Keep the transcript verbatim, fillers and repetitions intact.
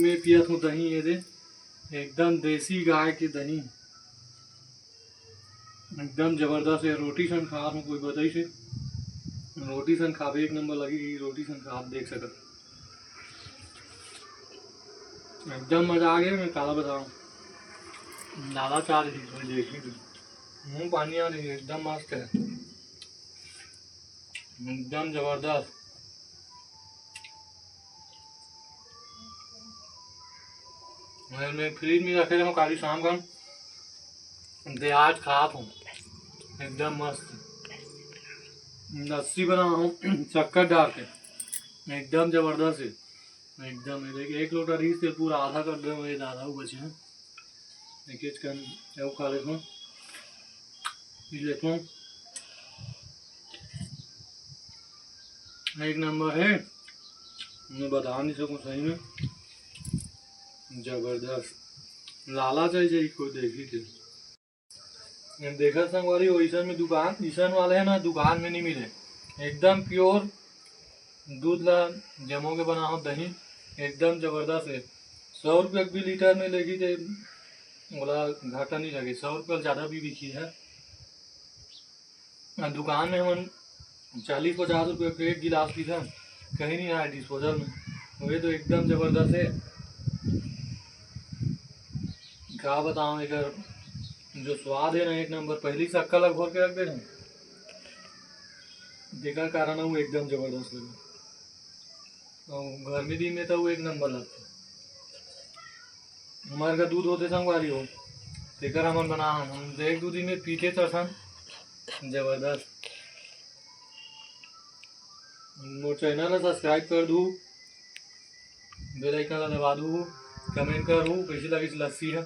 मैं पियत हूँ दही, ये दे, एकदम देसी गाय के दही, एकदम जबरदस्त हे। रोटी सन खात हूँ, कोई बताइस हे रोटी सन खाबे एक नंबर लगही, रोटी सन खात देख सकत। एकदम मजा आ गे, मैं काला बताऊँ, लाला चार ही कोई देखी थी, मुँह पानी आ रही, एकदम मस्त हे, एकदम जबरदस्त। मैं, मैं फ्रिज में रखे रहूँ, काली शाम का दे आज खात हूँ, एकदम मस्त। लस्सी बना हूँ शक्कर डाल के, एकदम जबरदस्त हे, एकदम। ये देखिए, एक लोटा रहिस तेल पूरा आधा कर दे, ये आधा वो बचे हैं। देखिए, चिकन वो खा लेते हैं, पी लेते हैं। एक नंबर हे, मैं बता नहीं सकूँ सही में, जबरदस्त। लाला चाही, चाही कोई देखी थे। देखा संगवारी, वैसन में दुकान, इसन वाले है ना, दुकान में नहीं मिले, एकदम प्योर दूध ला जमो के बना हो दही, एकदम जबरदस्त हे। सौ रुपया भी लीटर में लेगी ते ओला घाटा नहीं लगे, सौ रुपया ज़्यादा भी बिकी है। आ दुकान में हमन चालीस पचास रुपया के एक गिलास पीथन, कहीं नहीं आए डिस्पोजल में। वे तो एकदम जबरदस्त हे, का बताऊँ, एकर जो स्वाद हे ना, एक नंबर। पहली शक्कर ला घोर के रख दे रहे, जेकर कारण वो एकदम जबरदस्त लगे। और गर्मी दिन में तो वो एक नंबर लगता है। हमारे का दूध होते संगवारी हो, तेकर हमन बना हन, हम तो एक दो दिन में पीते तो सन, जबरदस्त। मोर चैनल ला सब्सक्राइब कर दू, बेल आइकन ला दबा दू, कमेंट करू कैसी लगिस लस्सी है।